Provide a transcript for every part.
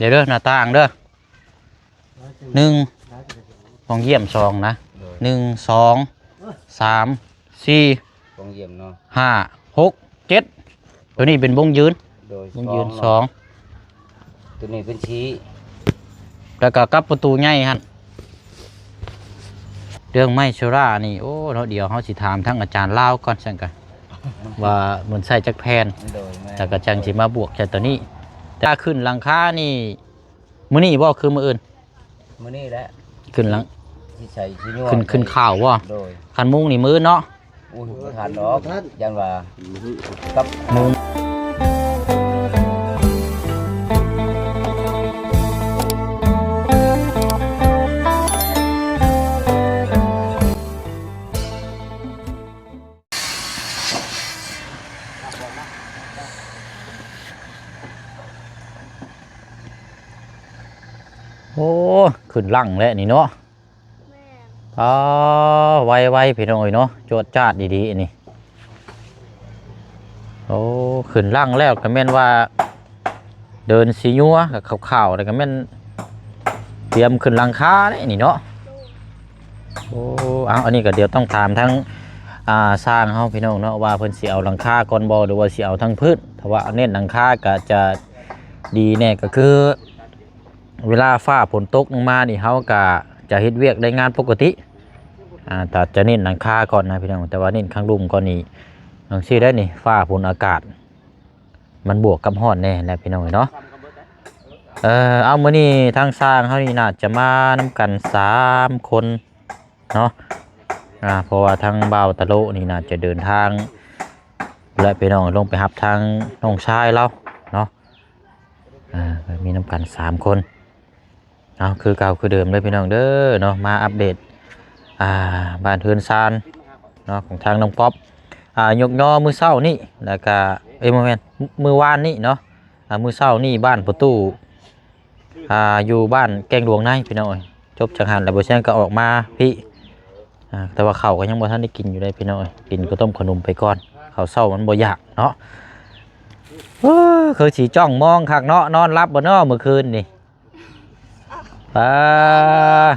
ດຽວເດີ ໜ້າຕ່າງເດີ ໜຶ່ງ ຫ້ອງຢ້ຽມ ສອງ ນະ ໂດຍ ໜຶ່ງ ສອງ ສາມ ສີ່ ຫ້ອງຢ້ຽມເນາະ ຫ້າ ຫົກ ເຈັດ ໂຕນີ້ເປັນວົງຢືນ ໂດຍ ວົງຢືນ ສອງ ສອງ ໂຕນີ້ເປັນສີ່ ແລ້ວກໍກັບປະຕູໃຫຍ່ຫັ້ນ. ເລື່ອງໄມ້ໂຊລານີ້ ໂອ້ ເນາະ ດຽວເຮົາຊິຖາມທາງອາຈານລາວກ່ອນ ຊັ້ນກະ ວ່າມັນໃຊ້ຈັກແຜ່ນ ໂດຍ ແມ່ນ ແລ້ວກໍຈັ່ງຊິມາບວກໃສ່ໂຕນີ້. ແຕ່ຂຶ້ນຫຼັງຄານີ້ ມື້ນີ້ບໍ່ ຄືມື້ອື່ນ? ມື້ນີ້ແຫຼະ ຂຶ້ນຫຼັງ ຊິໃສ່ຊິຍົວ ຂຶ້ນ ຂຶ້ນຄາວບໍ່? ໂດຍ ຄັນມຸງນີ້ມື້ອື່ນເນາະ? ໂອ້ຍ ບໍ່ທັນດອກ ບໍ່ທັນ ຢ້ານວ່າກັບມຸງ. ໂອ້ ຂຶ້ນຫຼັງແລ້ວນີ້ເນາະ. ແມ່ນ ອໍ ໄວໆ ພີ່ນ້ອງເອີຍເນາະ ຈວດຈາດດີໆ ອັນນີ້. ໂອ້ ຂຶ້ນຫຼັງແລ້ວກໍແມ່ນວ່າເດີນຊິຍົວ ກໍຂາວໆ ແລ້ວກໍແມ່ນຕຽມຂຶ້ນຫຼັງຄາເດ້ນີ້ເນາະ. ໂອ້ ເອົາ ອັນນີ້ກໍດຽວຕ້ອງຖາມທາງ ອ່າ ຊ່າງເຮົາ ພີ່ນ້ອງເນາະ ວ່າເພິ່ນຊິເອົາຫຼັງຄາກ່ອນບໍ່ ຫຼືວ່າຊິເອົາທັງພື້ນ. ຖ້າວ່າເນັ້ນຫຼັງຄາກໍຈະດີແດ່ ກໍຄື ເວລາຟ້າຝົນຕົກລົງມານີ້ ເຮົາກະຈະເຮັດວຽກໄດ້ງານປົກກະຕິ ອ່າ ແຕ່ຈະເນັ້ນຫຼັງຄາກ່ອນນະພີ່ນ້ອງ ແຕ່ວ່າເນັ້ນຂ້າງລຸ່ມກ່ອນນີ້ ຈັ່ງຊີ້ໄດ໋ນີ້ ຟ້າຝົນອາກາດມັນບວກກັບຮ້ອນແດ່ແຫຼະພີ່ນ້ອງເນາະ. ເອີ ເອົາ ມື້ນີ້ທາງຊ່າງເຮົານີ້ໜ້າຈະມານຳກັນສາມຄົນເນາະ ອ່າ ເພາະວ່າທາງບ່າວຕະໂລນີ້ໜ້າຈະເດີນທາງ ແລະ ພີ່ນ້ອງ ລົງໄປຮັບທາງນ້ອງຊາຍລາວເນາະ. ອ່າ ມີນຳກັນສາມຄົນ ເອົາ ຄືເກົ່າຄືເດີມເດີພີ່ນ້ອງເດີເນາະ ມາອັບເດດ ອ່າ ບ້ານເຮືອນຊານເນາະ ຂອງທາງນ້ອງປັອບ ອ່າ ຍົກຍໍມື້ເຊົ້ານີ້ ແລ້ວກະ ເອີຍ ບໍ່ແມ່ນ ມື້ວານນີ້ເນາະ ອ່າ ມື້ເຊົ້ານີ້ບ້ານປະຕູ ອ່າ ຢູ່ບ້ານແກ້ງຫຼວງໃນພີ່ນ້ອງເອີຍ. ຈົບຈາກຫັ້ນແລ້ວ ບໍ່ແຊງກໍອອກມາພີ້ ອ່າ ແຕ່ວ່າເຂົ້າກໍຍັງບໍ່ທັນໄດ້ກິນຢູ່ເດ້ພີ່ນ້ອງເອີຍ ກິນເຂົ້າຕົ້ມເຂົ້າໜົມໄປກ່ອນ ເຂົ້າເຊົ້າມັນບໍ່ຢາກເນາະ. ເອີ ຄືຊິຈ້ອງມອງຄັກເນາະ ນອນຫຼັບບໍ່ເນາະມື້ຄືນນີ້? ປາ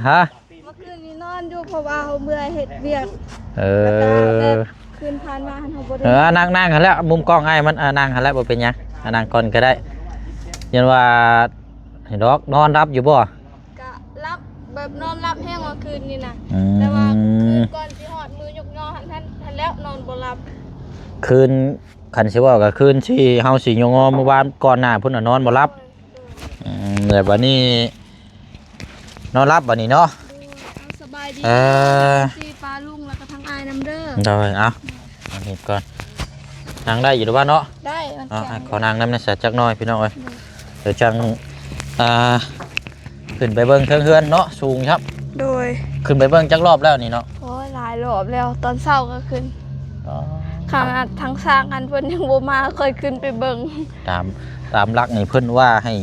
ຮະ ເມື່ອຄືນນີ້ນອນຢູ່ ເພາະວ່າເຮົາເມື່ອຍເຮັດວຽກ ເອີ ແລ້ວກໍແບບຄືນຜ່ານມາຫັ້ນເຮົາບໍ່ໄດ້ ເອີ ນັ່ງໆ ຫັ້ນແຫຼະ ມຸມກ້ອງອ້າຍມັນ ອ່າ ນັ່ງຫັ້ນແຫຼະ ບໍ່ເປັນຫຍັງ ອ່າ ນັ່ງກ່ອນກໍໄດ້. ຍັນວ່າ ດອກ ນອນຫຼັບຢູ່ບໍ່? ກະຫຼັບ ແບບນອນຫຼັບແຮງວ່າຄືນນີ້ນະ ອືມ ແຕ່ວ່າຄືນກ່ອນຊິຮອດມື້ຍົກຍໍຫັ້ນ ຫັ້ນ ຫັ້ນແຫຼະນອນບໍ່ຫຼັບ. ຄືນ ຄັນຊິເວົ້າກໍຄືນທີ່ເຮົາຊິຍົກຍໍມື້ວານກ່ອນໜ້າພຸ້ນນະ ນອນບໍ່ຫຼັບ. ໂດຍ ອືມ ແລ້ວບັດນີ້ ນອນຫຼັບບັດນີ້ເນາະ. ໂດຍ ເອົາ ສະບາຍດີ ເອີ ທີ່ປ້າລຸງ ແລ້ວກໍທັງອ້າຍນຳເດີ. ໂດຍ ເອົາ ເຮັດກ່ອນ ນັ່ງໄດ້ຢູ່ຫຼືວ່າເນາະ? ໄດ້ ມັນ ເອົາ ແຂງ ໃຫ້ຂໍນັ່ງນຳແດ່ຊະຈັກໜ້ອຍພີ່ນ້ອງເອີຍ. ໂດຍ ດຽວຈັ່ງ ອ່າ ຂຶ້ນໄປເບິ່ງເທິງເຮືອນເນາະ ສູງຄັບ. ໂດຍ ຂຶ້ນໄປເບິ່ງຈັກຮອບແລ້ວນີ້ເນາະ? ໂອ້ຍ ຫຼາຍຮອບແລ້ວ ຕອນເຊົ້າກໍຂຶ້ນ. ອໍ ຂະໜາດທາງຊ່າງອັນເພິ່ນຍັງບໍ່ມາ ຂ້ອຍຂຶ້ນໄປເບິ່ງ. ຕາມ ຕາມຫຼັກນີ້ເພິ່ນວ່າໃຫ້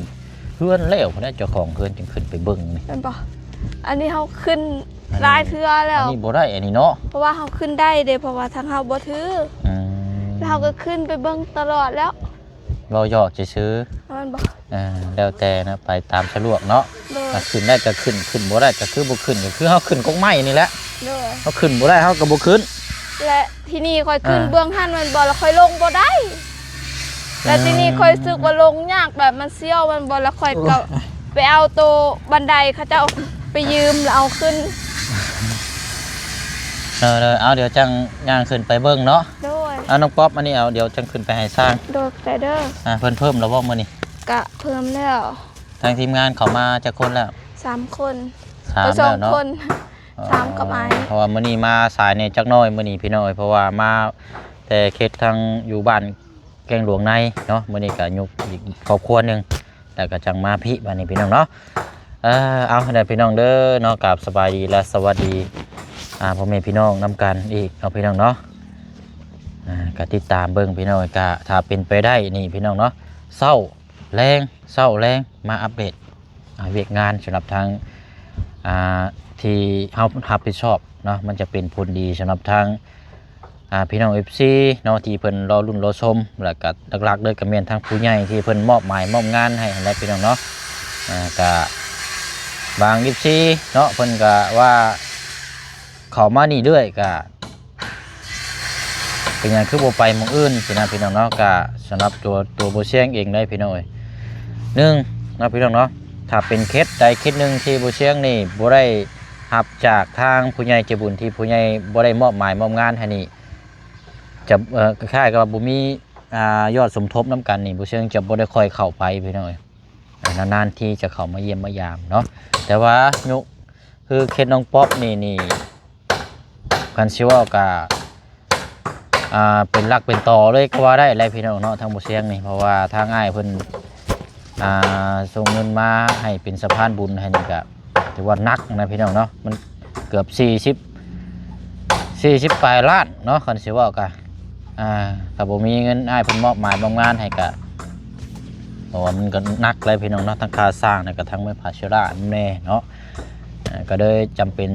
ເຮືອນແລ້ວພຸ້ນແຫຼະ ເຈົ້າຂອງເຮືອນຈຶ່ງຂຶ້ນໄປເບິ່ງນີ້ ແມ່ນບໍ່? ອັນນີ້ເຮົາຂຶ້ນ ອັນນີ້ ຫຼາຍເທື່ອແລ້ວ ອັນນີ້ບໍ່ໄດ້ອັນນີ້ເນາະ ເພາະວ່າເຮົາຂຶ້ນໄດ້ເດ້ ເພາະວ່າທາງເຮົາບໍ່ຖືກ. ອືມ ແລ້ວເຮົາກໍຂຶ້ນໄປເບິ່ງຕະຫຼອດແລ້ວ. ເວົ້າຫຍອກຊື່ໆ ແມ່ນບໍ່? ເອີ ແລ້ວແຕ່ນະ ໄປຕາມສະດວກເນາະ. ໂດຍ ຖ້າຂຶ້ນໄດ້ກໍຂຶ້ນ ຂຶ້ນບໍ່ໄດ້ກໍຄືບໍ່ຂຶ້ນ ກໍຄືເຮົາຂຶ້ນກົກໄມ້ນີ້ແຫຼະ. ໂດຍ ເຮົາຂຶ້ນບໍ່ໄດ້ເຮົາກໍບໍ່ຂຶ້ນ. ແລະ ທີນີ້ຂ້ອຍຂຶ້ນ ອ່າ ເບື້ອງຫັ້ນແມ່ນບໍ່ ແລ້ວຂ້ອຍລົງບໍ່ໄດ້. ແລ້ວທີນີ້ ເອີ ຂ້ອຍຮູ້ສຶກວ່າລົງຍາກ ແບບມັນສ່ຽວແມ່ນບໍ່ ແລ້ວຂ້ອຍກໍ ໂອ້ຍ ໄປເອົາໂຕບັນໄດເຂົາເຈົ້າໄປຢືມ ແລ້ວເອົາຂຶ້ນ. ເອີ ເອີ ເອົາ ດຽວຈັ່ງຍ່າງຂຶ້ນໄປເບິ່ງເນາະ. ໂດຍ ເອົາ ນ້ອງປັອບ ອັນນີ້ເອົາ ດຽວຈັ່ງຂຶ້ນໄປໃຫ້ຊ່າງ. ໂດຍ ໄປເດີ. ອ່າ ເພິ່ນເພີ່ມແລ້ວບໍ່ມື້ນີ້? ກະເພີ່ມແລ້ວ. ທາງທີມງານເຂົ້າມາຈັກຄົນແລ້ວ? ສາມຄົນ. ສາມ ເອີ ສອງ ແລ້ວເນາະ ຄົນ. ອໍ ສາມກັບອ້າຍ ເພາະວ່າມື້ນີ້ມາສາຍແດ່ຈັກໜ້ອຍມື້ນີ້ພີ່ນ້ອງເອີຍ ເພາະວ່າມາແຕ່ເຂດທາງຢູ່ບ້ານແກ້ງຫຼວງໃນເນາະ. ມື້ນີ້ກໍຍົກອີກຄອບຄົວໜຶ່ງ ແລ້ວກໍຈັ່ງມາພີ້ບາດນີ້ພີ່ນ້ອງເນາະ. ເອີ ເອົາ ໃຫ້ໄດ້ພີ່ນ້ອງເດີເນາະ ກາບສະບາຍດີ ແລະ ສະຫວັດດີ ອ່າ ພໍ່ແມ່ພີ່ນ້ອງນຳກັນອີກເນາະ ພີ່ນ້ອງເນາະ. ອ່າ ກໍຕິດຕາມເບິ່ງພີ່ນ້ອງ ກໍຖ້າເປັນໄປໄດ້ນີ້ພີ່ນ້ອງເນາະ ເຊົ້າແລງ ເຊົ້າແລງມາອັບເດດ ອ່າ ວຽກງານສຳລັບທາງ ອ່າ ທີ່ເຮົາຮັບຜິດຊອບເນາະ ມັນຈະເປັນຜົນດີສຳລັບທາງ ອ່າ ພີ່ນ້ອງເອັຟຊີເນາະ ທີ່ເພິ່ນລໍລຸ້ນລໍຊົມ ແລ້ວກໍຫຼັກໆເລີຍກໍແມ່ນທາງຜູ້ໃຫຍ່ທີ່ເພິ່ນມອບໝາຍມອບງານໃຫ້ຫັ້ນແຫຼະ ພີ່ນ້ອງເນາະ. ອ່າ ກະບາງເອັຟຊີເນາະ ເພິ່ນກະວ່າເຂົ້າມານີ້ເລື້ອຍ ກະເປັນຫຍັງຄືບໍ່ໄປໝ່ອງອື່ນຊີ້ນະ ພີ່ນ້ອງເນາະ. ກະສຳລັບຕົວ ຕົວບໍ່ຊຽງເອງເດ້ພີ່ນ້ອງເອີຍ ໜຶ່ງເນາະ ພີ່ນ້ອງເນາະ ຖ້າເປັນເຂດໃດເຂດໜຶ່ງທີ່ບໍ່ຊຽງນີ້ບໍ່ໄດ້ຮັບຈາກທາງຜູ້ໃຫຍ່ໃຈບຸນ ທີ່ຜູ້ໃຫຍ່ບໍ່ໄດ້ມອບໝາຍມອບງານໃຫ້ນີ້ ຈະ ເອີ ຄ້າຍໆກັບວ່າບໍ່ມີ ອ່າ ຍອດສົມທົບນຳກັນນີ້ ບໍ່ຊຽງຈະບໍ່ໄດ້ຄ່ອຍເຂົ້າໄປພີ່ນ້ອງເອີຍ. ອ່າ ນານໆທີຈະເຂົ້າມາຢ້ຽມມາຢາມເນາະ ແຕ່ວ່າຍຸ ຄືເຂດນ້ອງປັອບນີ້ ນີ້ ຄັນຊິເວົ້າກະ ອ່າ ເປັນຫຼັກເປັນຕໍເລີຍກໍວ່າໄດ້ແຫຼະພີ່ນ້ອງເນາະ ທາງບໍ່ຊຽງນີ້ ເພາະວ່າທາງອ້າຍເພິ່ນ ອ່າ ສົ່ງເງິນມາໃຫ້ເປັນສະພານບຸນໃຫ້ນີ້ກະຖືວ່າໜັກນະພີ່ນ້ອງເນາະ ມັນເກືອບສີ່ສິບ ສີ່ສິບປາຍລ້ານເນາະ ຄັນຊິເວົ້າກະ ອ່າ ຖ້າບໍ່ມີເງິນ ອ້າຍເພິ່ນມອບໝາຍມອບງານໃຫ້ກະ ເພາະວ່າມັນກໍໜັກແຫຼະພີ່ນ້ອງເນາະ ທັງຄ່າສ້າງ ແລ້ວກໍທັງໄມ້ຝາເຊື້ອລານຳແດ່ເນາະ. ອ່າ ກໍເລີຍຈຳເປັນ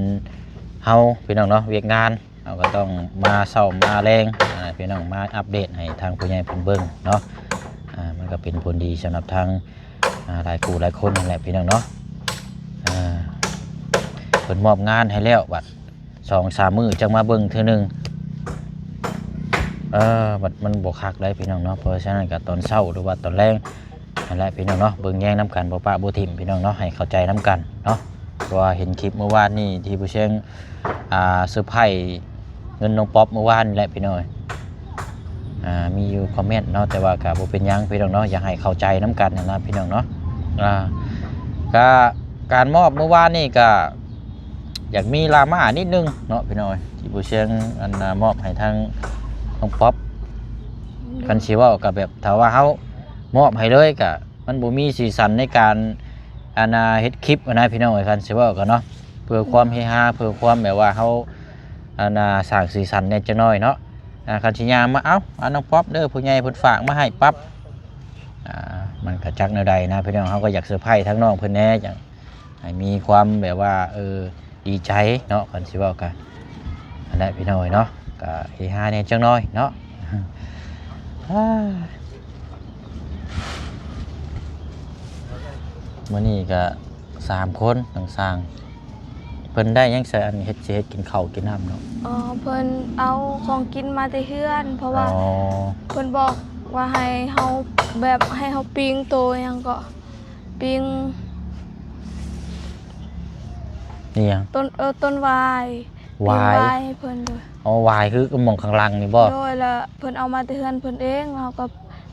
ເຮົາພີ່ນ້ອງເນາະ ວຽກງານ ເຮົາກໍຕ້ອງມາເຊົ້າມາແລງ ອ່າ ພີ່ນ້ອງ ມາອັບເດດໃຫ້ທາງຜູ້ໃຫຍ່ເພິ່ນເບິ່ງເນາະ. ອ່າ ມັນກໍເປັນຜົນດີສຳລັບທາງ ອ່າ ຫຼາຍຄູ່ຫຼາຍຄົນນັ້ນແຫຼະພີ່ນ້ອງເນາະ. ອ່າ ເພິ່ນມອບງານໃຫ້ແລ້ວ ບັດສອງສາມມື້ຈັ່ງມາເບິ່ງເທື່ອໜຶ່ງ ເອີ ບັດມັນບໍ່ຄັກໄດ໋ພີ່ນ້ອງເນາະ. ເພາະສະນັ້ນກໍຕອນເຊົ້າ ຫຼືວ່າຕອນແລງ ນັ້ນແຫຼະພີ່ນ້ອງເນາະ ເບິ່ງແຍງນຳກັນ ບໍ່ປະບໍ່ຖິ້ມພີ່ນ້ອງເນາະ ໃຫ້ເຂົ້າໃຈນຳກັນເນາະ. ເພາະວ່າເຫັນຄລິບມື້ວານນີ້ທີ່ຜູ້ຊຽງ ອ່າ ເຊີໄພເງິນນ້ອງປັອບມື້ວານນີ້ແຫຼະພີ່ນ້ອງເອີຍ ອ່າ ມີຢູ່ຄອມເມັນເນາະ ແຕ່ວ່າກໍບໍ່ເປັນຫຍັງພີ່ນ້ອງເນາະ ຢາກໃຫ້ເຂົ້າໃຈນຳກັນຫັ້ນນະພີ່ນ້ອງເນາະ. ອ່າ ກະການມອບມື້ວານນີ້ກະ ຢາກມີດຣາມານິດໜຶ່ງເນາະພີ່ນ້ອງເອີຍ ທີ່ຜູ້ຊຽງ ອັນ ມອບໃຫ້ທາງນ້ອງປັອບ. ຄັນຊິເວົ້າກໍແບບ ຖ້າວ່າເຮົາມອບໃຫ້ເລີຍກໍ ມັນບໍ່ມີສີສັນໃນການ ອັນ ເຮັດຄລິບຫັ້ນນະພີ່ນ້ອງເອີຍ ຄັນຊິເວົ້າກໍເນາະ ເພື່ອຄວາມເຮຮາ ເພື່ອຄວາມແບບວ່າເຮົາ ອັນ ສ້າງສີສັນແດ່ຈັກໜ້ອຍເນາະ. ອ່າ ຄັນຊິຍ່າງມາ ເອົ້າ ອັນ ນ້ອງປັອບເດີ ຜູ້ໃຫຍ່ເພິ່ນຝາກມາໃຫ້ປັອບ ອ່າ ມັນກໍຈັກແນວໃດນະພີ່ນ້ອງ ເຮົາກໍຢາກເຊີໄພທາງນ້ອງເພິ່ນແດ່ ຢາກ ໃຫ້ມີຄວາມແບບວ່າ ເອີ ດີໃຈເນາະ ຄັນຊິເວົ້າກັນ ອັນນັ້ນພີ່ນ້ອງເອີຍເນາະ ກະເຮຮາແດ່ຈັກໜ້ອຍເນາະ. ມື້ນີ້ກະສາມຄົນ ທັງຊ່າງ ເພິ່ນໄດ້ຫຍັງໃສ່ ອັນເຮັດ ຊິເຮັດກິນເຂົ້າກິນນ້ຳເນາະ? ອໍ ເພິ່ນເອົາຂອງກິນມາແຕ່ເຮືອນ ເພາະວ່າ ອໍ ເພິ່ນບອກວ່າໃຫ້ເຮົາ ແບບໃຫ້ເຮົາປີ້ງໂຕຫຍັງເກາະ ປີ້ງ ອີຫຍັງ? ຕົ້ນ ເອີ ຕົ້ນຫວາຍ ຫວາຍ ປີ້ງຫວາຍໃຫ້ເພິ່ນໂດຍ. ອໍ ຫວາຍຄືໝ່ອງຂ້າງຫຼັງນີ້ບໍ່? ໂດຍ ແລ້ວເພິ່ນເອົາມາແຕ່ເຮືອນເພິ່ນເອງ ເຮົາກໍ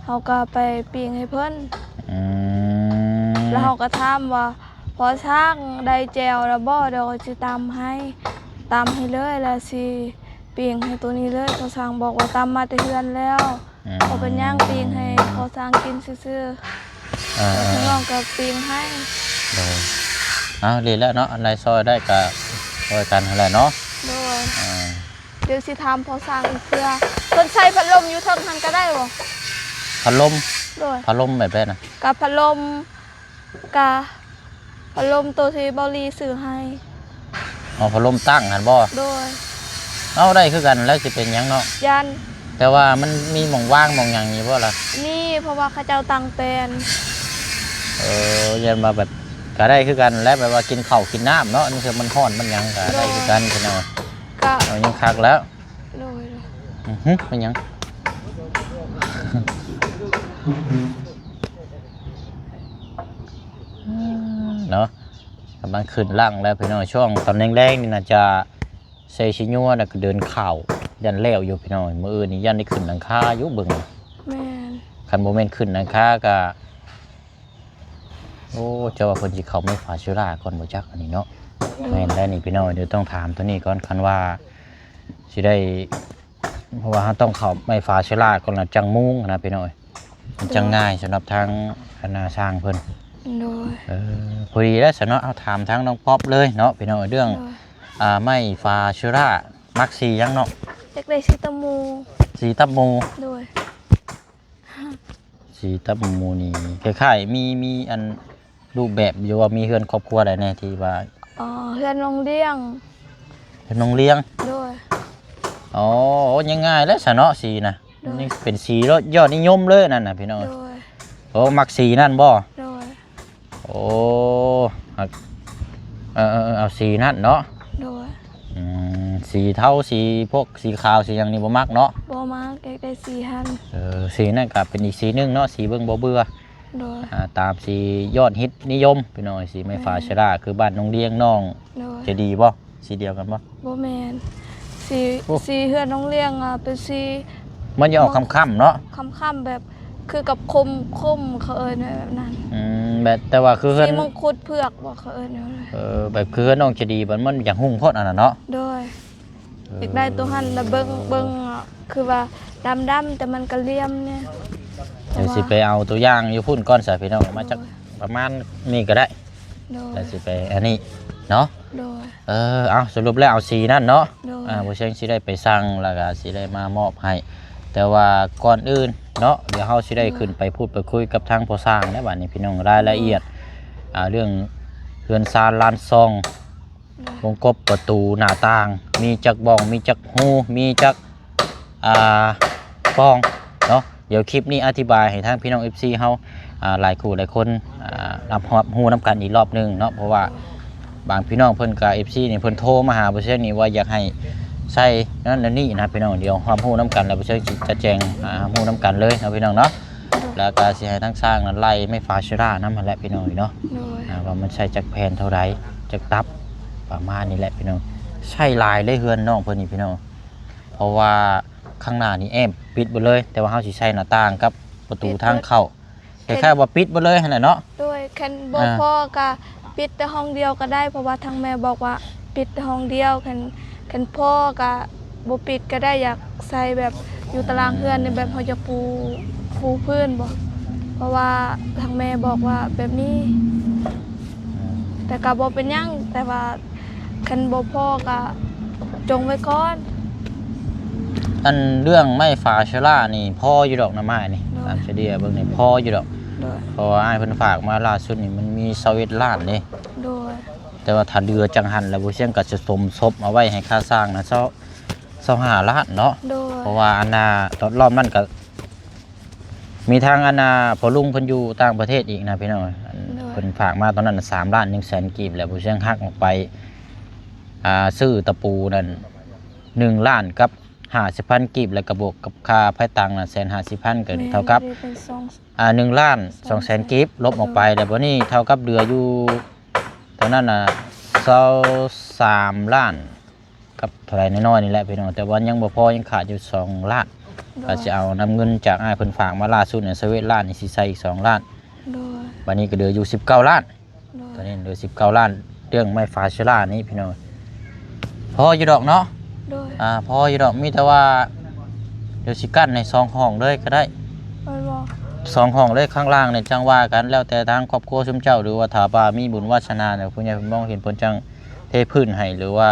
ເຮົາກໍໄປປີ້ງໃຫ້ເພິ່ນ. ອືມ ແລ້ວເຮົາກໍຖາມວ່າ ພໍ່ຊ່າງໄດ້ແຈ່ວແລ້ວບໍ່? ດຽວຂ້ອຍຊິຕຳໃຫ້ ຕຳໃຫ້ເລີຍ ແລ້ວຊິປີ້ງໃຫ້ໂຕນີ້ເລີຍ. ພໍ່ຊ່າງບອກວ່າຕຳມາແຕ່ເຮືອນແລ້ວ. ອືມ ເຮົາກໍຍ່າງປີ້ງໃຫ້ພໍ່ຊ່າງກິນຊື່ໆ ອ່າ ແລ້ວທາງນ້ອງກໍປີ້ງໃຫ້. ໂດຍ ເອົາ ດີແລ້ວເນາະ ອັນໃດຊ່ອຍໄດ້ກໍຊ່ອຍກັນຫັ້ນແຫຼະເນາະ. ໂດຍ ອ່າ ດຽວຊິຖາມພໍ່ຊ່າງອີກເທື່ອ ເພິ່ນໃສ່ພັດລົມຢູ່ເທິງຫັ້ນກໍໄດ້ບໍ່? ພັດລົມ? ໂດຍ ພັດລົມແບບໃດນະ? ກໍພັດລົມ ກະພັດລົມໂຕທີ່ເບົາຫຼີຊື້ໃຫ້. ອໍ ພັດລົມຕັ້ງຫັ້ນບໍ່? ໂດຍ ເອົາ ໄດ້ຄືກັນແຫຼະ ຊິເປັນຫຍັງເນາະ ຢ້ານ. ແຕ່ວ່າມັນມີໝ່ອງຫວ່າງໝ່ອງຫຍັງຢູ່ບໍ່ລະ? ມີ ເພາະວ່າເຂົາເຈົ້າຕັ້ງແປນ. ເອີ ຢ້ານວ່າແບບ ກະໄດ້ຄືກັນແຫຼະ ແບບວ່າກິນເຂົ້າກິນນ້ຳເນາະ ລາງເທື່ອມັນຮ້ອນມັນຫຍັງກະໄດ້ຄືກັນ ໂດຍ ພີ່ນ້ອງ ກະ ເອົາ ຍັງຄັກແລ້ວ. ໂດຍ ໂດຍ ອືຫຶ ເປັນຫຍັງ? ເນາະ ກຳລັງຂຶ້ນຫຼັງແລ້ວພີ່ນ້ອງ ຊ່ວງຕອນແລງໆນີ້ໜ້າຈະໃສ່ສີຍົວ ແລ້ວກໍເດີນເຂົ້າ ຢ້ານແລ້ວຢູ່ພີ່ນ້ອງ. ມື້ອື່ນນີ້ຢ້ານໄດ້ຂຶ້ນຫຼັງຄາຢູ່ເບິ່ງ ແມ່ນ ຄັນບໍ່ແມ່ນຂຶ້ນຫຼັງຄາກໍ ໂອ້ ເຈົ້າວ່າເພິ່ນຊິເຂົ້າໄມ້ຝາເຊື້ອລາກ່ອນບໍ່ຈັກ ອັນນີ້ເນາະ. ໂດຍ ແມ່ນແລ້ວນີ້ພີ່ນ້ອງ ດຽວຕ້ອງຖາມໂຕນີ້ກ່ອນ ຄັນວ່າຊິໄດ້ ເພາະວ່າເຮົາຕ້ອງເຂົ້າໄມ້ຝາເຊື້ອລາກ່ອນ ແລ້ວຈັ່ງມຸງນະພີ່ນ້ອງເອີຍ ມັນຈັ່ງ ໂດຍ ງ່າຍສຳລັບທາງ ອັນນາ ຊ່າງເພິ່ນ. ໂດຍ ເອີ ພໍດີແລ້ວຊັ້ນເນາະ ເຮົາຖາມທາງນ້ອງປັອບເລີຍເນາະພີ່ນ້ອງ ເລື່ອງ ໂດຍ ອ່າ ໄມ້ຝາເຊື້ອລາ ມັກສີຫຍັງເນາະ? ຢາກໄດ້ສີຕຳໝູ່. ສີຕຳໝູ່? ໂດຍ ສີຕຳໝູ່ນີ້ຄ້າຍໆ ມີ ມີອັນ ຮູບແບບຢູ່ວ່າ ມີເຮືອນຄອບຄົວໃດແດ່ທີ່ວ່າ ອໍ ເຮືອນນ້ອງລ້ຽງ. ເຮືອນນ້ອງລ້ຽງ? ໂດຍ ອໍ ໂອ້ ຍັງງ່າຍແລ້ວຊະເນາະ ສີນະ. ໂດຍ ນີ້ເປັນສີຍອດ ຍອດນິຍົມເລີຍນັ້ນນະພີ່ນ້ອງ. ໂດຍ ໂອ້ ມັກສີນັ້ນບໍ່? ໂດຍ ໂອ້ ສີນັ້ນເນາະ? ໂດຍ. ອືມ ສີເທົາ ສີພວກສີຂາວ ສີຫຍັງນີ້ບໍ່ມັກເນາະ? ບໍ່ມັກ ຢາກໄດ້ສີຫັ້ນ. ເອີ ສີນັ້ນກໍເປັນອີກສີໜຶ່ງເນາະ ສີເບິ່ງບໍ່ເບື່ອ. ໂດຍ. ອາ ຕາມສີຍອດຮິດນິຍົມ ພີ່ນ້ອງ ສີໄມ້ ແມ່ນ ຝາເຊລາ ຄືບ້ານນ້ອງລຽງ ນ້ອງ ໂດຍ ຈະດີບໍ່? ສີດຽວກັນບໍ່? ບໍ່ແມ່ນ ສີ ໂອ້ ສີເຮືອນນ້ອງລຽງ ອ່າ ເປັນສີ ມັນຈະອອກ ມັນ ຄ້ຳໆເນາະ ຄ້ຳໆ ແບບຄືກັບຂົມ ຂົມ ເຂົາເອີ້ນແບບນັ້ນ. ອືມ ແບບ ແຕ່ວ່າຄືເຮືອນ ສີມົງຄຸດເຜືອກບໍ່ ເຂົາເອີ້ນແບບນັ້ນ. ເອີ ແບບຄືເຮືອນນ້ອງຈະດີ ມັນ ມັນຢາກຮຸ່ງໂພດອັນນັ້ນເນາະ. ໂດຍ. ເອີ ຢາກໄດ້ໂຕຫັ້ນລະ ເບິ່ງ ເບິ່ງ ຄືວ່າດຳໆ ແຕ່ມັນກະຫຼຽມແດ່. ດຽວຊິໄປເອົາໂຕຢ່າງຢູ່ພຸ້ນກ່ອນຊະ ພີ່ນ້ອງ ມາຈັກ ໂດຍ ປະມານນີ້ກໍໄດ້. ໂດຍ. ແລ້ວຊິໄປອັນນີ້ເນາະ. ໂດຍ. ເອີ ເອົາ ສະຫຼຸບແລ້ວເອົາສີນັ້ນເນາະ. ໂດຍ. ອ່າ ບໍ່ເຊີງຊິໄດ້ໄປສັ່ງ ແລ້ວກໍຊິໄດ້ມາມອບໃຫ້ ແຕ່ວ່າກ່ອນອື່ນເນາະ ດຽວເຮົາຊິໄດ້ ໂດຍ ຂຶ້ນໄປພູດໄປຄຸຍກັບທາງພໍ່ຊ່າງແລ້ວ ບາດນີ້ ພີ່ນ້ອງ ລາຍລະອຽດ ໂດຍ ອ່າ ເລື່ອງເຮືອນຊານລານຊ່ອງ ໂດຍ ວົງກົບ ປະຕູ ໜ້າຕ່າງ ມີຈັກບ່ອງ ມີຈັກຮູ ມີຈັກ ອ່າ ປ່ອງເນາະ. ດຽວຄລິບນີ້ອະທິບາຍໃຫ້ທາງພີ່ນ້ອງເອັຟຊີເຮົາ ອ່າ ຫຼາຍຄູ່ຫຼາຍຄົນ ອ່າ ຮັບ ຮັບຮູ້ນຳກັນອີກລອບໜຶ່ງເນາະ ເພາະວ່າບາງພີ່ນ້ອງເພິ່ນກໍ ເອັຟຊີນີ້ເພິ່ນໂທມາຫາບໍ່ເຊີງນີ້ວ່າຢາກໃຫ້ໃສ່ນັ້ນແນວນີ້ນະ ພີ່ນ້ອງ. ດຽວຮັບຮູ້ນຳກັນ ແລ້ວບໍ່ເຊີງຊິຈະແຈ້ງ ອ່າ ຮັບຮູ້ນຳກັນເລີຍເນາະ ພີ່ນ້ອງເນາະ. ແລ້ວກໍຊິໃຫ້ທາງຊ່າງນັ້ນໄລ່ໄມ້ຝາເຊລານຳຫັ້ນແຫຼະ ພີ່ນ້ອງເນາະ. ໂດຍ. ອ່າ ວ່າມັນໃຊ້ຈັກແຜ່ນເທົ່າໃດ ຈັກຕັບ ປະມານນີ້ແຫຼະ ພີ່ນ້ອງ. ໃຊ້ຫຼາຍເລີຍເຮືອນນ້ອງເພິ່ນນີ້ ພີ່ນ້ອງ ເພາະວ່າຂ້າງໜ້ານີ້ແອ້ມປິດເບິດເລີຍ ແຕ່ວ່າເຮົາຊິໃສ່ໜ້າຕ່າງກັບປະຕູທາງເຂົ້າ ເຮັດ ຄ້າຍໆວ່າປິດເບິດເລີຍຫັ້ນແຫຼະເນາະ. ໂດຍ. ຄັນບໍ່ ອ່າ ພໍກໍປິດແຕ່ຫ້ອງດຽວກໍໄດ້ ເພາະວ່າທາງແມ່ບອກວ່າປິດແຕ່ຫ້ອງດຽວ ຄັນ ຄັນພໍກໍບໍ່ປິດກໍໄດ້ ຢາກໃສ່ແບບຢູ່ຕາລາງເຮືອນນີ້ ແບບເຮົາຢາກປູ ປູພື້ນບໍ ເພາະວ່າທາງແມ່ບອກວ່າແບບນີ້. ແຕ່ກໍບໍ່ເປັນຫຍັງ ແຕ່ວ່າຄັນບໍ່ພໍກໍຈົ່ງໄວ້ກ່ອນ. ອັນເລື່ອງໄມ້ຝາເຊລານີ້ພໍຢູ່ດອກນະ ໄມ້ນີ້ ໂດຍ ຕາມສະເດຍເບິ່ງນີ້ພໍຢູ່ດອກ. ໂດຍ. ເພາະວ່າອ້າຍເພິ່ນຝາກມາລ່າສຸດນີ້ມັນມີຊາວເອັດລ້ານເດ້. ໂດຍ. ແຕ່ວ່າຖ້າເຫຼືອຈັ່ງຫັ້ນແລ້ວ ບໍ່ຊຽງກໍສະສົມທົບເອົາໄວ້ໃຫ້ຄ່າຊ່າງນະ ຊາວ ຊາວຫ້າລ້ານເນາະ. ໂດຍ. ເພາະວ່າອັນນ່າ ຕອນລອບນັ້ນກໍ ມີທັງອັນນ່າ ພໍ່ລຸງເພິ່ນຢູ່ຕ່າງປະເທດອີກນະ ພີ່ນ້ອງ. ອັນ ໂດຍ ເພິ່ນຝາກມາຕອນນັ້ນນະ ສາມລ້ານໜຶ່ງແສນກີບ ແລ້ວຜູ້ຊຽງຫັກອອກໄປ ອ່າ ຊື້ຕະປູນັ້ນ ໜຶ່ງລ້ານກັບຫ້າສິບພັນກີບ ແລ້ວກໍບວກກັບຄ່າໄຟຕັງນະ ແສນຫ້າສິບພັນ ກໍເທົ່າກັບ ແມ່ນ ເປັນສອງ ອ່າ ໜຶ່ງລ້ານສອງແສນກີບ ລົບອອກໄປ ໂດຍ ແລ້ວບັດນີ້ເທົ່າກັບເຫຼືອຢູ່ຕອນນັ້ນນະ ຊາວສາມລ້ານ ກັບເທົ່າໃດນ້ອຍໆນີ້ແຫຼະ ພີ່ນ້ອງ. ແຕ່ວ່າຍັງບໍ່ພໍ ຍັງຂາດຢູ່ສອງລ້ານ. ໂດຍ. ກໍຊິເອົານຳເງິນຈາກອ້າຍເພິ່ນຝາກມາລ່າສຸດນີ້ ຊາວເອັດລ້ານນີ້ ຊິໃສ່ອີກສອງລ້ານ. ໂດຍ. ບັດນີ້ກໍເຫຼືອຢູ່ສິບເກົ້າລ້ານ. ໂດຍ. ຕອນນີ້ເຫຼືອສິບເກົ້າລ້ານ ເລື່ອງໄມ້ຝາເຊລານີ້ ພີ່ນ້ອງ ພໍຢູ່ດອກເນາະ. ໂດຍ. ອ່າ ພໍຢູ່ດອກ ມີແຕ່ວ່າ ດຽວຊິກັ້ນໃຫ້ສອງຫ້ອງເລີຍກໍໄດ້. ແມ່ນບໍ່? ສອງຫ້ອງເລີຍ. ຂ້າງລ່າງນີ້ຈັ່ງວ່າກັນ ແລ້ວແຕ່ທາງຄອບຄົວຊຸມເຈົ້າ ຫຼືວ່າຖ້າວ່າມີບຸນວາສະໜາ ແລ້ວຜູ້ໃຫຍ່ເພິ່ນມອງເຫັນ ເພິ່ນຈັ່ງເທພື້ນໃຫ້ ຫຼືວ່າ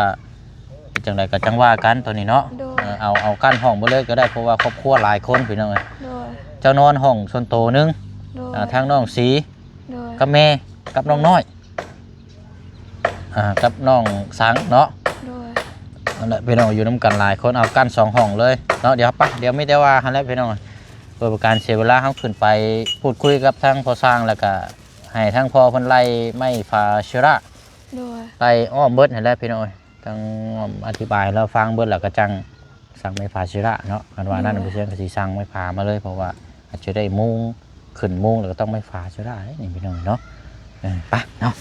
ຈັ່ງໃດກໍຈັ່ງວ່າກັນຕອນນີ້ເນາະ. ໂດຍ. ເອີ ເອົາ ເອົາກັ້ນຫ້ອງເບິດເລີຍກໍໄດ້ ເພາະວ່າຄອບຄົວຫຼາຍຄົນ ພີ່ນ້ອງເອີຍ. ໂດຍ. ເຈົ້ານອນຫ້ອງສ່ວນໂຕໜຶ່ງ. ໂດຍ. ອ່າ ທາງນ້ອງສີ ໂດຍ ກັບແມ່ ກັບນ້ອງນ້ອຍ ອ່າ ກັບນ້ອງສັງເນາະ. ໂດຍ. ນັ້ນແຫຼະ ພີ່ນ້ອງ ຢູ່ນຳກັນຫຼາຍຄົນ ເອົາກັ້ນສອງຫ້ອງເລີຍເນາະ. ດຽວໄປ ດຽວມີແຕ່ວ່າຫັ້ນແຫຼະ ພີ່ນ້ອງ ເພື່ອເປັນການເສຍເວລາ ເຮົາຂຶ້ນໄປພູດຄຸຍກັບທາງພໍ່ຊ່າງ ແລ້ວກະໃຫ້ທາງພໍ່ເພິ່ນໄລ່ໄມ້ຝາເຊລາ. ໂດຍ. ໄລ່ອ້ອມເບິດຫັ້ນແຫຼະ ພີ່ນ້ອງເອີຍ. ທັງອະທິບາຍໃຫ້ລາວຟັງເບິດ ແລ້ວກໍຈັ່ງສັ່ງໄມ້ຝາເຊລາເນາະ. ຄັນວ່ານັ້ນ ໂດຍ ບໍ່ເຊື່ອກໍຊິສັ່ງໄມ້ຝາມາເລີຍ ເພາະວ່າອາດຈະໄດ້ມຸງ ຂຶ້ນມຸງ ແລ້ວກໍຕ້ອງໄມ້ຝາເຊລາເດ້ນີ້ ພີ່ນ້ອງເນາະ. ເອີ ໄປເນາະ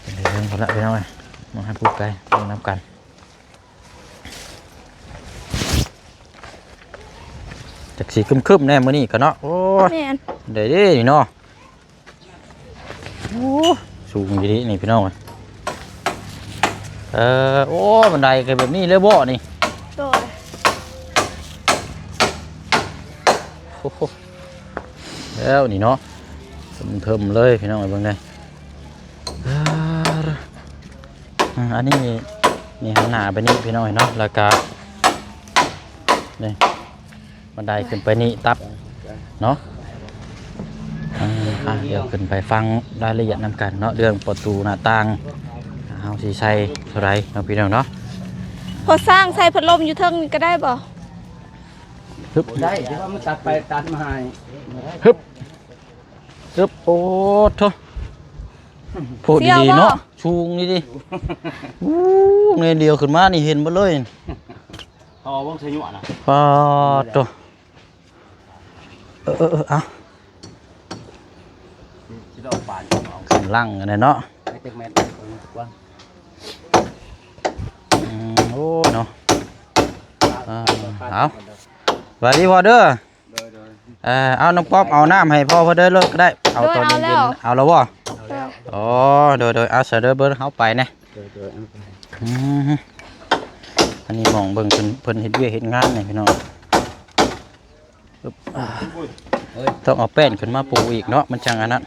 ໄປ ເດີນພຸ້ນລະ ພີ່ນ້ອງເອີຍ. ມາຫາຜູ້ໄກ ມານຳກັນ. ຈັກຊິຄຶ້ມໆແດ່ມື້ນີ້ກໍເນາະ. ໂອ້ຍ ແມ່ນ ໄດ້ເດ້ນີ້ເນາະ. ໂອ້ ສູງອີ່ຫຼີນີ້ ພີ່ນ້ອງເອີຍ. ເອີ ໂອ້ ບັນໄດກໍແບບນີ້ເລີຍບໍນີ້? ໂດຍ. ໂອ້ໂຫ ແລ້ວນີ້ເນາະ ເທິມໆເລີຍ ພີ່ນ້ອງເອີຍ ເບິ່ງເດີ້. ອ່າ ອັນນີ້ ນີ້ ຫັນໜ້າໄປນີ້ ພີ່ນ້ອງເອີຍເນາະ ແລ້ວກະ ນີ້ ບັນໄດຂຶ້ນໄປນີ້ຕັບເນາະ. ອ່າ ອ່າ ດຽວຂຶ້ນໄປຟັງລາຍລະອຽດນຳກັນເນາະ ເລື່ອງປະຕູໜ້າຕ່າງ ເຮົາຊິໃສ່ເທົ່າໃດເນາະ ພີ່ນ້ອງເນາະ. ພໍສ້າງໃສ່ພັດລົມຢູ່ເທິງນີ້ກໍໄດ້ບໍ່? ຮຶບ ໄດ້ ແຕ່ວ່າມັນຕັດໄປຕັດມາໃຫ້ ຮຶບ ຮຶບ ໂອ້ໂທ້ ໂພດດີເນາະ. ຊິເອົາບໍ່? ສູງນີ້ຕິ ອູ້ ໜ່ວຍດຽວຂຶ້ນມານີ້ເຫັນເບິດເລີຍ ເຂົາເອົາວງໃສ່ຍົວະນະ ປາດໂທ້ ເອີໆໆ ເອົາ ຊິໄດ້ເອົາປານເອົາ ກຳລັງອັນນັ້ນເນາະ ໄປເຕັກແມ່ນ ອືມ ໂອ້ເນາະ ເອົາ ສະບາຍດີພໍ່ເດີ ໂດຍໆ ເອີ ເອົາ ນ້ອງປັອບ ເອົານ້ຳໃຫ້ພໍ່ເພິ່ນເດີໂລດກໍໄດ້ ເອົາຕອນເຢັນໆ ເອົາແລ້ວບໍ່? ເອົາແລ້ວ ອໍ ໂດຍໆ ເອົາ ສະເດີເບິ່ງ ເຮົາໄປແດ່ ໂດຍໆ ເອົາໄປ ອືມ ອັນນີ້ໝ່ອງເບິ່ງເພິ່ນ ເພິ່ນເຮັດວຽກເຮັດງານນີ້ພີ່ນ້ອງ ເອີຍ ຕ້ອງເອົາແປ້ນຂຶ້ນມາປູອີກເນາະ ມັນຈັ່ງອັນນັ້ນ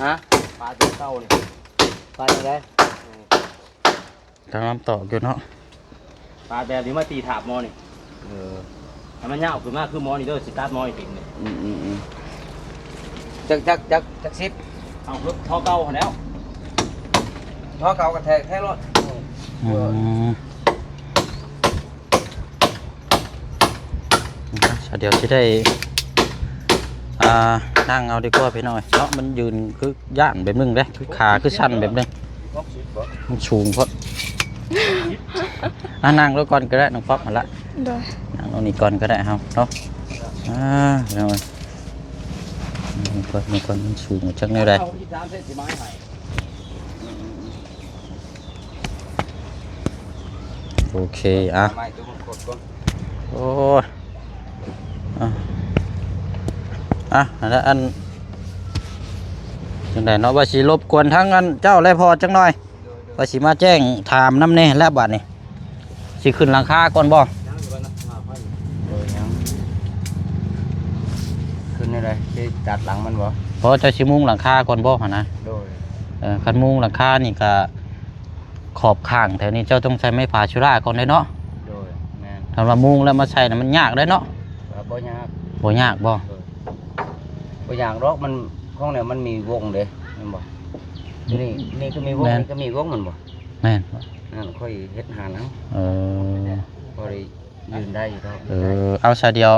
ຮະ ປາຕົວເກົ່ານີ້ ປາຈັ່ງໃດ? ກຳລັງຕອກຢູ່ເນາະ ປາແບບນີ້ມາຕີທາບໝໍນີ້ ເອີ ໃຫ້ມັນຍາວຂຶ້ນມາຄືໝໍນີ້ເດີ ຊິຕັດໝໍນີ້ເປັນນີ້ ອືມໆໆ ຈັກ ຈັກ ຈັກ ຈັກສິບ ເອົາເທົ່າເກົ່າຫັ້ນແລ້ວ ເທົ່າເກົ່າກໍແທກ ແທກໂລດ ອືມ ອືມ ດຽວຊິໄດ້ ອ່າ ນັ່ງເອົາດີກວ່າພີ່ນ້ອງເນາະ ມັນຢືນຄືຢ້ານແບບໜຶ່ງເດ້ ຄືຂາຄືສັ່ນແບບໜຶ່ງ ມັນສູງໂພດ ອ່າ ນັ່ງລົງກ່ອນກໍໄດ້ ນ້ອງປັອບ ຫັ້ນລະ ໂດຍ ນັ່ງລົງນີ້ກ່ອນກໍໄດ້ເຮົາເນາະ ອ່າ ພີ່ນ້ອງເອີຍ ນີ້ກ່ອນ ນີ້ກ່ອນ ມັນສູງຈັກແນວໃດ ໂອເຄ ອ່ະ ໂອ້ຍ ອ່ະ ອ່ະ ອັນນັ້ນ ອັນ ຈັ່ງໃດເນາະ ວ່າຊິລົບກວນທາງອັນເຈົ້າ ແລະ ພໍ່ຈັກໜ່ອຍ ວ່າຊິມາແຈ້ງຖາມນຳແດ່ແລ້ວບາດນີ້ ຊິຂຶ້ນຫຼັງຄາກ່ອນບໍ່? ຍັງຢູ່ ເອີ ຍັງ ຂຶ້ນແນວໃດ? ຊິຕັດຫຼັງມັນບໍ່? ບໍ່ ເຈົ້າຊິມຸງຫຼັງຄາກ່ອນບໍ່ຫັ້ນນະ? ໂດຍ ເອີ ຄັນມຸງຫຼັງຄານີ້ກະ ຂອບຂ້າງແຖວນີ້ເຈົ້າຕ້ອງໃສ່ໄມ້ຝາເຊື້ອລາກ່ອນເດ້ເນາະ? ໂດຍ ແມ່ນ ຄັນວ່າມຸງແລ້ວມາໃສ່ນະ ມັນຍາກເດ້ເນາະ? ກໍບໍ່ຍາກ ບໍ່ຍາກບໍ່? ໂດຍ ບໍ່ຍາກດອກ ມັນ ຂອງແນວມັນມີວົງເດ້ ແມ່ນບໍ່? ນີ້ ນີ້ກໍມີວົງ ແມ່ນ ນີ້ກໍມີວົງ ແມ່ນບໍ່? ແມ່ນ ນັ້ນຂ້ອຍເຮັດຫານເອົາ ເອີ ພໍໄດ້ຢືນໄດ້ຢູ່ດອກ ເອີ ເອົາຊະດຽວ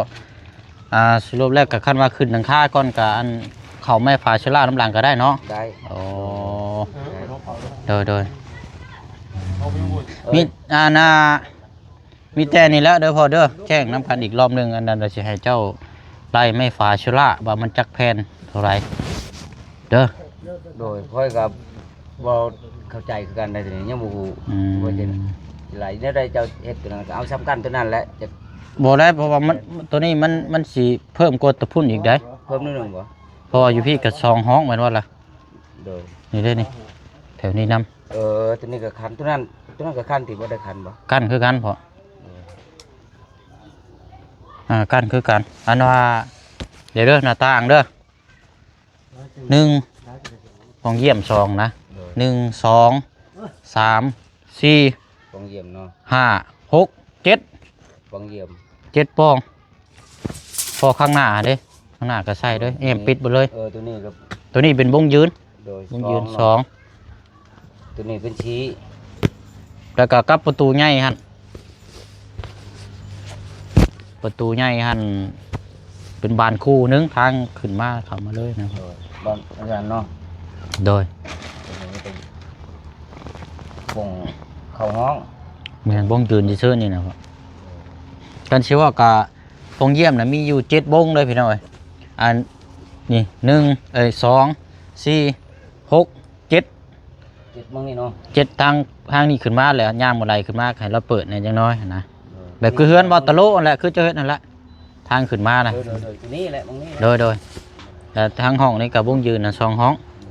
ອ່າ ສະຫຼຸບແລ້ວກໍຄັນວ່າຂຶ້ນຫຼັງຄາກ່ອນກໍອັນ ເຂົ້າໄມ້ຝາເຊື້ອລານຳຫຼັງກໍໄດ້ເນາະ? ໄດ້ ໂອ້ ໄດ້ ໂດຍ ໂດຍ ເອີ ມີ ອ່າ ນາ ມີແຕ່ນີ້ແຫຼະເດີພໍ່ເດີ ແຈ້ງນຳກັນອີກລອບໜຶ່ງ ອັນນັ້ນວ່າຊິໃຫ້ເຈົ້າໄລ່ໄມ້ຝາເຊື້ອລາວ່າມັນຈັກແຜ່ນເທົ່າໃດເດີ ໂດຍ ຂ້ອຍກໍ ບໍ່ເຂົ້າໃຈຄືກັນໃດ໋ ຕົວນີ້ຍັງບໍ່ຮູ້ ອືມ ວ່າຈະຊິໄລ່ແນວໃດ ເຈົ້າເຮັດຕົວນັ້ນກໍເອົາສ່ຳກັນຕົວນັ້ນແຫຼະ ຈະ ບໍ່ໄດ້ ເພາະວ່າມັນ ຕົວນີ້ມັນ ມັນຊິເພີ່ມກວ່າຕົວພຸ້ນອີກໃດ໋ ເພີ່ມໜ້ອຍໜຶ່ງບໍ່? ເພາະວ່າຢູ່ພີ້ກໍສອງຫ້ອງແມ່ນບໍ່ລະ? ໂດຍ ນີ້ເດ້ນີ້ ແຖວນີ້ນຳ ເອີ ຕົວນີ້ກໍຄັນ ຕົວນັ້ນ ຕົວນັ້ນກໍຄັນຕິ ບໍ່ໄດ້ຄັນບໍ່? ຄັນຄືກັນພໍ່ ເອີ ອ່າ ຄັນຄືກັນ ອັນວ່າ ດຽວເດີ ໜ້າຕ່າງເດີ ໜຶ່ງ ຫ້ອງຢ້ຽມ ສອງ ນະ ໂດຍ ໜຶ່ງ ສອງ ສາມ ສີ່ ຫ້ອງຢ້ຽມເນາະ ຫ້າ ຫົກ ເຈັດ ຫ້ອງຢ້ຽມ ເຈັດປ່ອງ ພໍຂ້າງໜ້າເດ້ ຂ້າງໜ້າກໍໃສ່ເດ້ ແອ້ມປິດເບິດເລີຍ ເອີ ຕົວນີ້ກໍ ຕົວນີ້ເປັນວົງຢືນ ໂດຍ ວົງຢືນ ສອງ ສອງ ຕົວນີ້ເປັນສີ່ ແລ້ວກໍກັບປະຕູໃຫຍ່ຫັ້ນ ປະຕູໃຫຍ່ຫັ້ນເປັນບານຄູ່ໜຶ່ງ ທາງຂຶ້ນມາເຂົ້າມາເລີຍນະ ໂດຍ ບານເຮືອນເນາະ ໂດຍ ຕົວນີ້ເປັນບົ່ງເຂົ້າຫ້ອງ ແມ່ນ ບົ່ງຢືນຊື່ໆນີ້ນະ ໂດຍ ຄັນຊິເວົ້າກະ ໂຮງຢ້ຽມນະມີຢູ່ເຈັດວົງເດີພີ່ນ້ອງເອີຍ ອັນນີ້ ໜຶ່ງ ເອີຍ ສອງ ສີ່ ຫົກ ເຈັດ ເຈັດໝ່ອງນີ້ເນາະ ເຈັດທາງ ທາງນີ້ຂຶ້ນມາແລ້ວ ຍ່າງບໍ່ໄດ້ຂຶ້ນມາ ໃຫ້ລາວເປີດແດ່ຈັກໜ້ອຍຫັ້ນນະ ເອີ ແບບຄືເຮືອນບໍ່ຕະໂລຫັ້ນແຫຼະ ຄືເຈົ້າເຮັດຫັ້ນແຫຼະ ທາງຂຶ້ນມານະ ໂດຍໆ ຕົວນີ້ແຫຼະ ໝ່ອງນີ້ ໂດຍໆ ແຕ່ທາງຫ້ອງນີ້ກໍວົງຢືນນະ ສອງຫ້ອງ ໂດ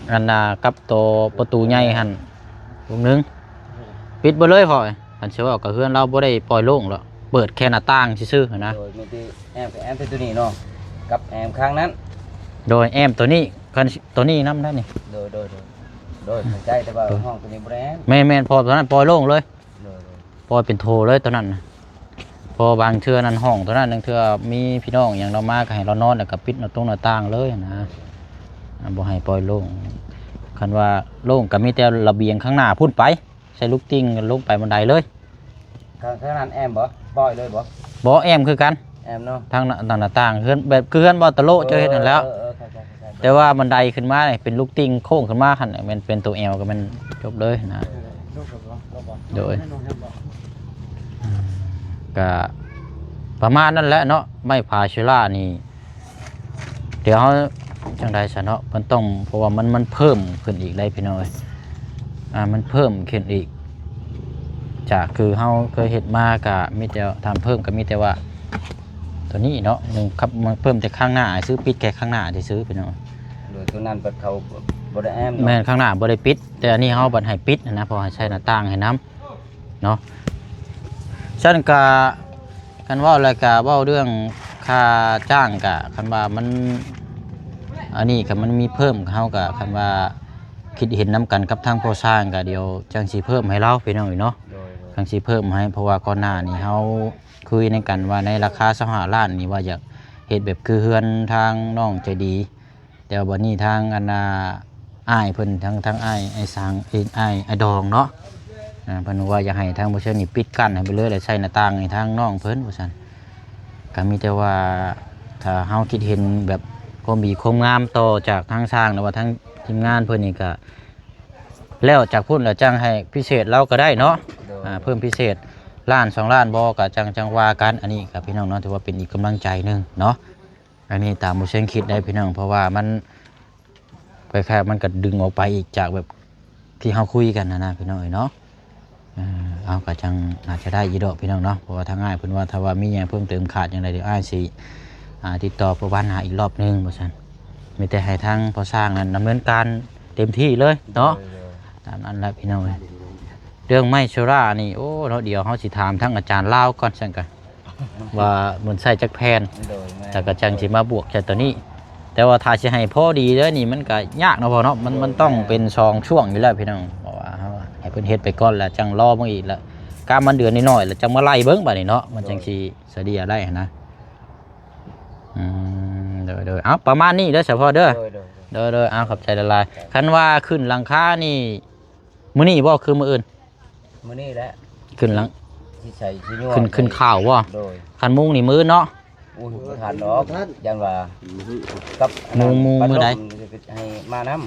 ຍ ອັນນ່າ ກັບໂຕປະຕູໃຫຍ່ຫັ້ນວົງໜຶ່ງ ປິດເບິດເລີຍພໍ່ ຄັນຊິເວົ້າກໍເຮືອນລາວບໍ່ໄດ້ປ່ອຍໂລ່ງດອກ ເປີດແຄ່ໜ້າຕ່າງຊື່ໆຫັ້ນນະ ໂດຍ ມີແຕ່ແອ້ມ ແອ້ມແຕ່ຕົວນີ້ເນາະ ກັບແອ້ມຂ້າງນັ້ນ ໂດຍ ແອ້ມຕົວນີ້ ຄັນຕົວນີ້ນຳໄດ້ນີ້ ໂດຍ ໂດຍ ໂດຍ ໂດຍ ເຂົ້າໃຈ ແຕ່ວ່າຫ້ອງຕົວນີ້ບໍ່ໄດ້ແອ້ມ ແມ່ນໆ ເພາະຕົວນັ້ນປ່ອຍໂລ່ງເລີຍ ໂດຍ ໂດຍ ປ່ອຍເປັນໂຖເລີຍຕົວນັ້ນນະ ເພາະບາງເທື່ອນັ້ນຫ້ອງຕົວນັ້ນ ບາງເທື່ອມີພີ່ນ້ອງຫຍັງລາວມາ ກໍໃຫ້ລາວນອນ ແລ້ວກໍປິດໜ້າຕົງໜ້າຕ່າງເລີຍນະ ອ່າ ບໍ່ໃຫ້ປ່ອຍໂລ່ງ ຄັນວ່າໂລ່ງກໍມີແຕ່ລະບຽງຂ້າງໜ້າພຸ້ນໄປ ໃສ່ລູກຕິ່ງລົງໄປບັນໄດເລີຍ ຂ້າງ ຂ້າງນັ້ນແອ້ມບໍ່? ປ່ອຍເລີຍບໍ່? ບໍ່ ແອ້ມຄືກັນ ແອ້ມເນາະ ທາງໜ້າ ທາງໜ້າຕ່າງ ເຮືອນແບບຄືເຮືອນບໍ່ຕະໂລ ເອີ ເຈົ້າເຮັດຫັ້ນແຫຼະ ເອີ ເອີ ເຂົ້າໃຈ ເຂົ້າໃຈ ແຕ່ວ່າບັນໄດຂຶ້ນມານີ້ເປັນລູກຕິ່ງໂຄ້ງຂຶ້ນມາຫັ້ນ ແມ່ນເປັນໂຕແອວກໍແມ່ນຈົບເລີຍນະ. ໂດຍ ກະປະມານນັ້ນແຫຼະເນາະ ໄມ້ພາເຊລານີ້ ດຽວເຮົາຈັ່ງໃດຊະເນາະ ມັນຕ້ອງ ເພາະວ່າມັນ ມັນເພີ່ມຂຶ້ນອີກໄດ໋ພີ່ນ້ອງເອີຍ. ອ່າ ມັນເພີ່ມຂຶ້ນອີກ ຈາກຄືເຮົາເຄີຍເຮັດມາກະມີແຕ່ ຖ້າເພີ່ມກໍມີແຕ່ວ່າໂຕນີ້ເນາະ ໜຶ່ງຄັບ ມັນເພີ່ມແຕ່ຂ້າງໜ້າຊື່ ປິດແຄ່ຂ້າງໜ້າຊື່ໆ ພີ່ນ້ອງ. ໂດຍ ໂຕນັ້ນບັດເຂົາບໍ່ໄດ້ແອ້ມເນາະ. ແມ່ນ ຂ້າງໜ້າບໍ່ໄດ້ປິດ ແຕ່ອັນນີ້ເຮົາບັດໃຫ້ປິດຫັ້ນນະ ເພາະໃຫ້ໃສ່ໜ້າຕ່າງໃຫ້ນຳ ເນາະ. ຊັ້ນກະ ຄັນເວົ້າແລ້ວກະເວົ້າເລື່ອງຄ່າຈ້າງກະ ຄັນວ່າມັນ ອັນນີ້ຄັນມັນມີເພີ່ມ ເຮົາກະ ຄັນວ່າຄິດເຫັນນຳກັນກັບທາງພໍ່ຊ່າງກະ ດຽວຈັ່ງຊິເພີ່ມໃຫ້ລາວ ພີ່ນ້ອງເອີຍເນາະ. ໂດຍ ຈັ່ງຊິເພີ່ມໃຫ້ ເພາະວ່າກ່ອນໜ້ານີ້ເຮົາຄຸຍນຳກັນວ່າໃນລາຄາຊາວຫ້າລ້ານນີ້ ວ່າຢາກເຮັດແບບຄືເຮືອນທາງນ້ອງໃຈດີ ແຕ່ວ່າບັດນີ້ທາງອັນນ່າ ອ້າຍເພິ່ນ ທາງ ທາງອ້າຍ ອ້າຍສາງ ເອີ ອ້າຍ ອ້າຍດອງເນາະ ອ່າ ເພິ່ນວ່າຢາກໃຫ້ທາງບໍ່ເຊີນນີ້ປິດກັ້ນໃຫ້ເບິດເລີຍ ແລ້ວໃສ່ໜ້າຕ່າງໃຫ້ທາງນ້ອງເພິ່ນວ່າຊັ້ນ. ກໍມີແຕ່ວ່າຖ້າເຮົາຄິດເຫັນແບບຄວາມດີຄວາມງາມຕໍ່ຈາກທາງຊ່າງ ຫຼືວ່າທາງທີມງານເພິ່ນນີ້ ກໍແລ້ວຈາກພຸ້ນແລ້ວຈັ່ງໃຫ້ພິເສດລາວກໍໄດ້ເນາະ. ໂດຍ ອ່າ ເພີ່ມພິເສດລ້ານສອງລ້ານບໍ່ ກໍຈັ່ງ ຈັ່ງວ່າກັນ. ອັນນີ້ກໍພີ່ນ້ອງເນາະ ຖືວ່າເປັນອີກກຳລັງໃຈໜຶ່ງເນາະ. ອັນນີ້ຕາມບໍ່ເຊີງຄິດໄດ້ພີ່ນ້ອງ ເພາະວ່າມັນ ຄ້າຍໆ ມັນກໍດຶງອອກໄປອີກຈາກແບບທີ່ເຮົາຄຸຍກັນຫັ້ນນະພີ່ນ້ອງເອີຍເນາະ. ເອີ ເອົາ ກໍຈັ່ງອາດຈະໄດ້ຢູ່ດອກພີ່ນ້ອງເນາະ ເພາະວ່າທາງອ້າຍເພິ່ນວ່າ ຖ້າວ່າມີຫຍັງເພີ່ມເຕີມຂາດຫຍັງໃດ ດຽວອ້າຍຊິ ອ່າ ຕິດຕໍ່ປະຫວານຫາອີກລອບໜຶ່ງວ່າຊັ້ນ. ມີແຕ່ໃຫ້ທາງພໍ່ຊ່າງນັ້ນດຳເນີນການເຕັມທີ່ເລີຍເນາະ. ໂດຍ ໂດຍ ຕາມນັ້ນແຫຼະພີ່ນ້ອງເອີຍ. ເລື່ອງໄມ້ໂຊລານີ້ ໂອ້ ເນາະ ດຽວເຮົາຊິຖາມທາງອາຈານລາວກ່ອນຊັ້ນກະ ວ່າມັນໃຊ້ຈັກແຜ່ນ ໂດຍ ແມ່ນ ແລ້ວກໍຈັ່ງຊິມາບວກໃສ່ຕົວນີ້. ແຕ່ວ່າຖ້າຊິໃຫ້ພໍດີເດີນີ້ ມັນກໍຍາກເນາະພໍ່ເນາະ ມັນ ໂດຍ ມັນຕ້ອງເປັນສອງຊ່ວງຢູ່ແລ້ວພີ່ນ້ອງ ເພາະວ່າເຮົາໃຫ້ເພິ່ນເຮັດໄປກ່ອນ ແລ້ວຈັ່ງລໍເບິ່ງອີກ ແລ້ວກະມັນເດືອນນ້ອຍໆ ແລ້ວຈັ່ງມາໄລ່ເບິ່ງບາດນີ້ເນາະ ມັນຈັ່ງຊິສະເລ່ຍໄດ້ຫັ້ນນະ. ອືມ ໂດຍໆ ເອົາ ປະມານນີ້ເດີສະພໍ່ເດີ. ໂດຍໆ ໂດຍໆ ເອົາ ຂອບໃຈຫຼາຍໆ. ຄັນວ່າຂຶ້ນຫຼັງຄານີ້ ມື້ນີ້ບໍ່ ຄືມື້ອື່ນ? ມື້ນີ້ແຫຼະ ຂຶ້ນຫຼັງ ຊິໃສ່ຊິຍົວ ຂຶ້ນ ຂຶ້ນຂ່າວບໍ່? ໂດຍ ຄັນມຸງນີ້ມື້ອື່ນເນາະ. ໂອ້ຍ ບໍ່ທັນດອກ ຢ້ານວ່າກັບອັນນັ້ນ ມຸງ ມຸງມື້ໃດ? ໃຫ້ມານຳ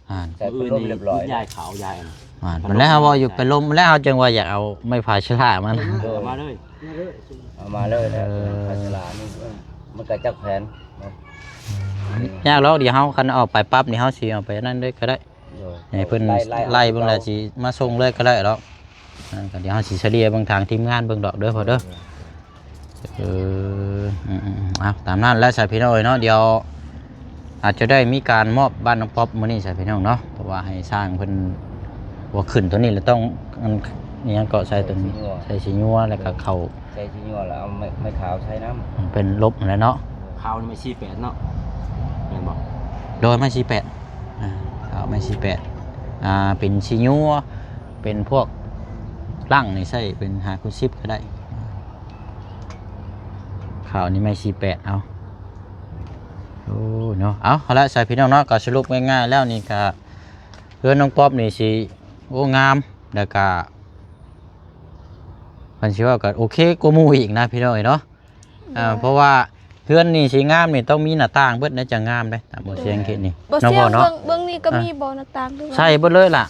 ອ່າ ໃສ່ພັດລົມຮຽບຮ້ອຍ ຍ້າຍຂາວ ຍ້າຍອັນນັ້ນ ອ່າ ແລ້ວເຮົາເວົ້າຢູ່ໄປລົມ ແລ້ວເຮົາຈຶ່ງວ່າຢາກເອົາໄມ້ພາເຊລາມານຳ. ໂດຍ ເອົາມາເລີຍ ເອົາມາເລີຍ ເອີ ພາເຊລານີ້ ເອີ ມັນກໍຈັກແຜ່ນເນາະ. ຍາກດອກ ດຽວເຮົາ ຄັນເອົາໄປປັບນີ້ ເຮົາຊິເອົາໄປອັນນັ້ນເລີຍກໍໄດ້. ໂດຍ ໃຫ້ເພິ່ນ ໄລ່ ໄລ່ ໄລ່ເບິ່ງ ເອົາ ແລ້ວຊິມາສົ່ງເລີຍກໍໄດ້ດອກ. ອ່າ ກໍດຽວເຮົາຊິສະເລ່ຍເບິ່ງທາງທີມງານເບິ່ງດອກເດີພໍ່ເດີ. ໂດຍ ເອີ ອືມໆໆ ເອົາ ຕາມນັ້ນແຫຼະຊະພີ່ນ້ອງເອີຍເນາະ. ດຽວອາດຈະໄດ້ມີການມອບບ້ານນ້ອງປັອບມື້ນີ້ຊະພີ່ນ້ອງເນາະ ເພາະວ່າໃຫ້ຊ່າງເພິ່ນ ວ່າຂຶ້ນຕົວນີ້ແລ້ວຕ້ອງ ອັນ ອີຫຍັງເກາະ ໃສ່ຕົວນີ້ ໃສ່ສີຍົວ ໃສ່ສີຍົວ ແລ້ວກໍເຂົ້າ ໃສ່ສີຍົວແລ້ວເອົາໄມ້ ໄມ້ຂາວໃສ່ນຳ ເປັນລົບຫັ້ນແຫຼະເນາະ. ຂາວນີ້ໄມ້ສີ່ແປດເນາະ ແມ່ນບໍ່? ໂດຍ ໄມ້ສີ່ແປດ ອ່າ ຂາວໄມ້ສີ່ແປດ ອ່າ ເປັນສີຍົວ ເປັນພວກຫຼັງນີ້ໃຊ້ເປັນຫ້າຄູນສິບກໍໄດ້. ຂາວນີ້ໄມ້ສີ່ແປດ ເອົາ ໂອ້ ເນາະ. ເອົາ ເອົາລະ ສາຍພີ່ນ້ອງເນາະ ກໍສະຫຼຸບງ່າຍໆແລ້ວນີ້ກໍ ເຮືອນນ້ອງປັອບນີ້ຊິ ໂອ້ ງາມ ແລ້ວກໍ ຄັນຊິເວົ້າກໍໂອເຄກວ່າໝູ່ອີກນະພີ່ນ້ອງເອີຍເນາະ. ອ່າ ເພາະວ່າເຮືອນນີ້ຊິງາມນີ້ຕ້ອງມີໜ້າຕ່າງເບິດນະ ຈັ່ງງາມເດ້ ຕາມບໍ່ສຽງເຂດນີ້ ເນາະພໍ່ເນາະ. ເບື້ອງນີ້ກໍມີບໍ່ໜ້າຕ່າງ ຫຼືວ່າໃສ່ເບິດເລີຍລະ?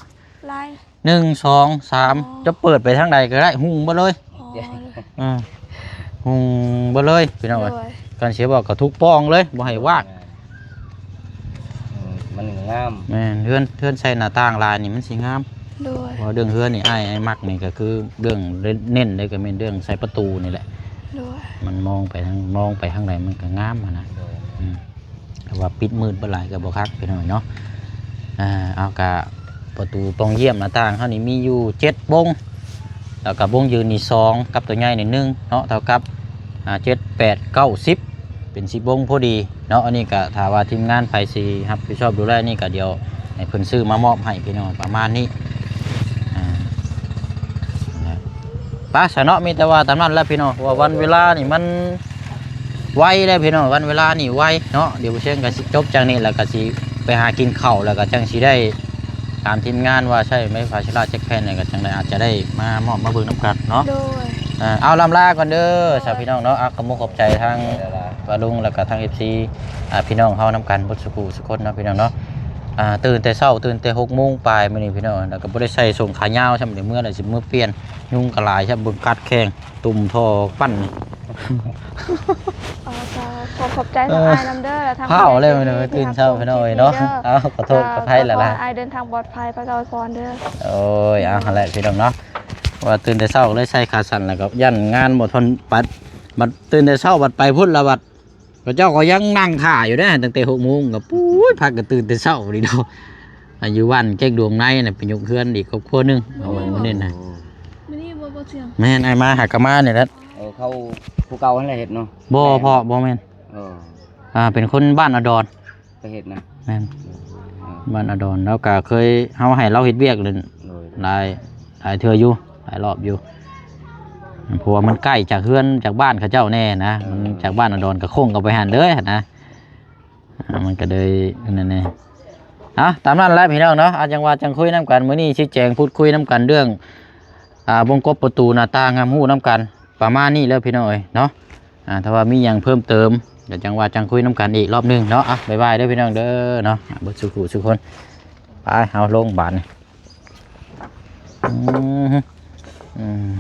ຫຼາຍ ໜຶ່ງ ສອງ ສາມ ອໍ ຈະເປີດໄປທາງໃດກໍໄດ້ ຮຸ່ງເບິດເລີຍ. ອໍ ເອີ ຮຸ່ງເບິດເລີຍພີ່ນ້ອງເອີຍ. ໂດຍ ຄັນຊິເວົ້າກໍທຸກປ່ອງເລີຍ ບໍ່ໃຫ້ວາກ. ເອີ ມັນງາມ ແມ່ນ ເຮືອນ ເຮືອນໃສ່ໜ້າຕ່າງຫຼາຍນີ້ມັນຊິງາມ. ໂດຍ ເພາະເລື່ອງເຮືອນນີ້ ອ້າຍ ອ້າຍມັກນີ້ກໍຄືເລື່ອງເນັ້ນເລີຍ ກໍແມ່ນເລື່ອງໃສ່ປະຕູນີ້ແຫຼະ. ໂດຍ ມັນມອງໄປທາງ ມອງໄປທາງໃດມັນກໍງາມຫັ້ນນະ. ໂດຍ ອືມ ແຕ່ວ່າປິດມືດບໍ່ຫຼາຍກໍບໍ່ຄັກພີ່ນ້ອງເນາະ. ອ່າ ເອົາ ກະປະຕູປ່ອງຢ້ຽມໜ້າຕ່າງເຮົານີ້ມີຢູ່ເຈັດບົງ ແລ້ວກໍບົງຢືນນີ້ສອງ ກັບຕົວໃຫຍ່ນີ້ໜຶ່ງເນາະ ເທົ່າກັບ ອ່າ ເຈັດ ແປດ ເກົ້າ ສິບ ເປັນສິບບົງພໍດີເນາະ. ອັນນີ້ກໍຖ້າວ່າທີມງານໃຜຊິຮັບຜິດຊອບດູແລນີ້ ກໍດຽວໃຫ້ເພິ່ນຊື້ມາມອບໃຫ້ພີ່ນ້ອງ ປະມານນີ້. ອ່າ ໄປຊະເນາະ ມີແຕ່ວ່າຕາມນັ້ນແຫຼະພີ່ນ້ອງ ເພາະວ່າວັນເວລານີ້ມັນໄວເດ້ພີ່ນ້ອງ ວັນເວລານີ້ໄວເນາະ. ດຽວບໍ່ເຊີງກໍຊິຈົບຈັ່ງນີ້ ແລ້ວກໍຊິໄປຫາກິນເຂົ້າ ແລ້ວກໍຈັ່ງຊິໄດ້ ຖາມທີມງານວ່າໃຊ້ໄມ້ພາເຊລາຈັກແຜ່ນ ແລ້ວກໍຈັ່ງໃດອາດຈະໄດ້ມາມອບມາເບິ່ງນຳກັນເນາະ. ໂດຍ ເອີ ເອົາ ລ່ຳລາກ່ອນເດີຊະພີ່ນ້ອງເນາະ. ເອົາ ຂອບມຸກຂອບໃຈທາງ ປ້າລຸງ ແລ້ວກໍທັງເອັຟຊີ ອ່າ ພີ່ນ້ອງເຮົານຳກັນເບິດສູ່ຜູ້ສູ່ຄົນເນາະ ພີ່ນ້ອງເນາະ. ອ່າ ຕື່ນແຕ່ເຊົ້າ ຕື່ນແຕ່ຫົກໂມງປາຍມື້ນີ້ ພີ່ນ້ອງ ແລ້ວກໍບໍ່ໄດ້ໃສ່ສົ້ງຂາຍາວຊ້ຳ ດຽວເມື່ອແລ້ວຊິເມືອປ່ຽນ ຍຸງກໍຫຼາຍຊ້ຳ ເບິ່ງກັດແຂ້ງ ຕຸ່ມທໍ່ປັ້ນນີ້. ເອີ ກໍຂໍຂອບໃຈທາງອ້າຍນຳເດີ ແລະ ທາງ ພາວເລີຍ ພີ່ນ້ອງເອີຍ ຕື່ນເຊົ້າ ພີ່ນ້ອງເອີຍເນາະ. ເອົາ ຂໍໂທດ ຂໍອະໄພຫຼາຍໆ ຂໍໃຫ້ອ້າຍເດີນທາງປອດໄພ ພະເຈົ້າອວຍພອນເດີ. ໂອ້ຍ ເອົາຫັ້ນແຫຼະ ພີ່ນ້ອງເນາະ ວ່າຕື່ນແຕ່ເຊົ້າກໍເລີຍໃສ່ຂາສັ້ນ ແລ້ວກໍຢ້ານງານບໍ່ທັນປັດ ບັດຕື່ນແຕ່ເຊົ້າບັດໄປພຸ້ນລະບັດ ເຂົາເຈົ້າກໍຍັງນັ່ງຖ້າຢູ່ເດ້ ຕັ້ງແຕ່ຫົກໂມງກໍ ປຸ້ຍ ພາກັນຕື່ນແຕ່ເຊົ້ານີ້ເນາະ. ອ່າ ຢູ່ບ້ານແກ້ງດວງໃນນະ ໄປຍົກເຮືອນອີກຄອບຄົວໜຶ່ງ ເອົາໄວ້ມື້ນີ້ນະ. ມື້ນີ້ບໍ່ ບໍ່ສຽງ ແມ່ນ ອ້າຍມາຫາກະມານີ້ແຫຼະ. ເອີ ເຂົາຜູ້ເກົ່າຫັ້ນແຫຼະເຮັດເນາະ? ບໍ່ ແມ່ນ ພໍ່ ບໍ່ແມ່ນ. ເອີ ອ່າ ເປັນຄົນບ້ານອະດອນ ໄປເຮັດນະ. ແມ່ນ ເອີ ບ້ານອະດອນ ລາວກະເຄີຍ ເຮົາໃຫ້ລາວເຮັດວຽກ ໂດຍ ຫຼາຍ ຫຼາຍເທື່ອຢູ່ ຫຼາຍຮອບຢູ່ ເພາະວ່າມັນໃກ້ຈາກເຮືອນຈາກບ້ານເຂົາເຈົ້າແນ່ນະ. ເອີ ມັນຈາກບ້ານອະດອນກໍໂຄ້ງເຂົ້າໄປຫັ້ນເລີຍຫັ້ນນະ. ອ່າ ມັນກໍເລີຍອັນນັ້ນແນ່. ເອົາ ຕາມນັ້ນແຫຼະ ພີ່ນ້ອງເນາະ. ອາ ຈັ່ງວ່າຈັ່ງຄຸຍນຳກັນ ມື້ນີ້ຊີ້ແຈງພູດຄຸຍນຳກັນເລື່ອງ ອ່າ ວົງກົບປະຕູໜ້າຕ່າງ ຮັບຮູ້ນຳກັນປະມານນີ້ແຫຼະ ພີ່ນ້ອງເອີຍເນາະ. ອ່າ ຖ້າວ່າມີຫຍັງເພີ່ມເຕີມ ກໍຈັ່ງວ່າຈັ່ງຄຸຍນຳກັນອີກຮອບໜຶ່ງເນາະ. ອ່ະ ບາຍບາຍເດີ ພີ່ນ້ອງເດີເນາະ. ອ່າ ເບິດສູ່ຜູ້ສູ່ຄົນ ໄປ ເຮົາລົງບາດນີ້. ອືມ ອືມ